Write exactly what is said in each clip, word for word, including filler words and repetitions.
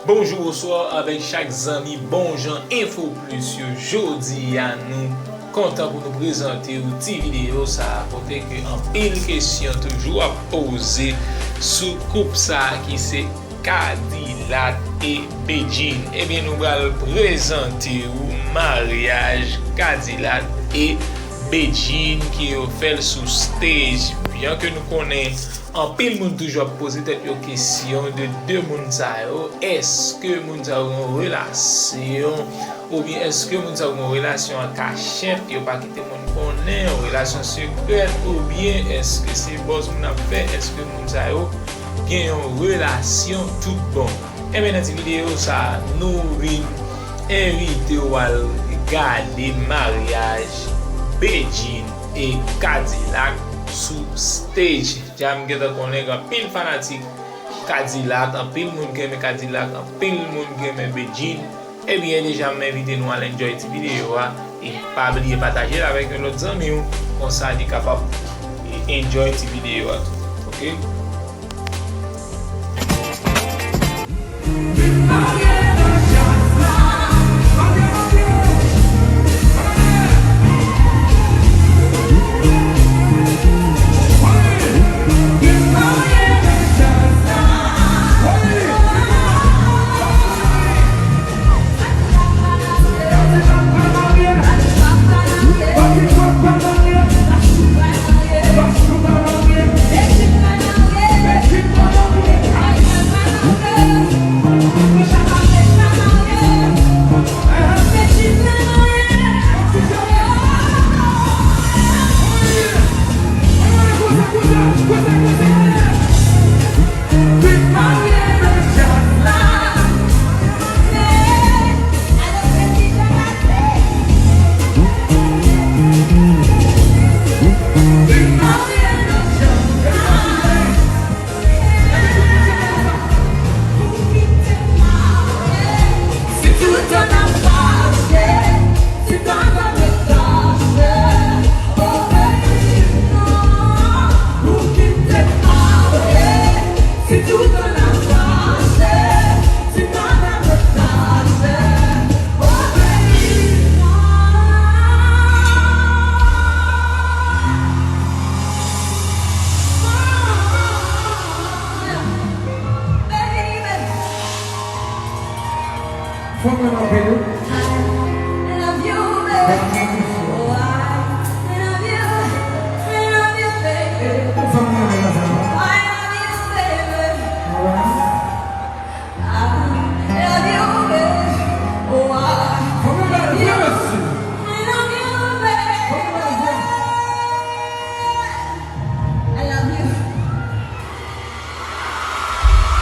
Bonjou, bonswa avèk chak zanmi bon jan Info Plus yo. Jodi a nou kontan pou nou prezante w ti videyo sa a kote ke anpil kesyon toujou ap poze sou koup sa a ki se K-Dilak e Bedjine. Ebyen, nou pral prezante w maryaj K-Dilak e Bedjine ke yo fè l sou stage. Byen ke nou konnen anpil moun toujou ap poze tèt yo kesyon de de moun sa yo, èske moun sa yo gen yon relasyon, oubyen èske moun sa yo gen yon relasyon an kachèt, yo pa kite moun konnen, yon relasyon sekrèt, oubyen èske se bòz moun ap fè, èske moun sa yo gen yon relasyon tout bon. Ebyen, nan ti videyo sa a, nou vin envite w al gade maryaj Bedjine e K-Dilak sou stage. Deja m gentan konnen gen anpil fanatik K-Dilak, anpil moun ki renmen K-Dilak, anpil moun ki renmen Bedjine. Ebyen, deja m envite nou al enjoy ti videyo a. E pa bliye pataje l avèk yon lòt zanmi w. Konsa li kapab enjoy ti videyo a tou. Oke? Fò mwen anpil wi. Fò mwen anpil konsa. Alright. Fò mwen anpil konsa.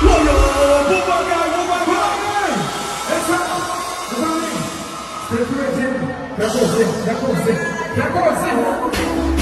Woyo, bon bagay, bon bagay. E sa, mezanmi, se fè koze, fè koze, fè koze, fè koze.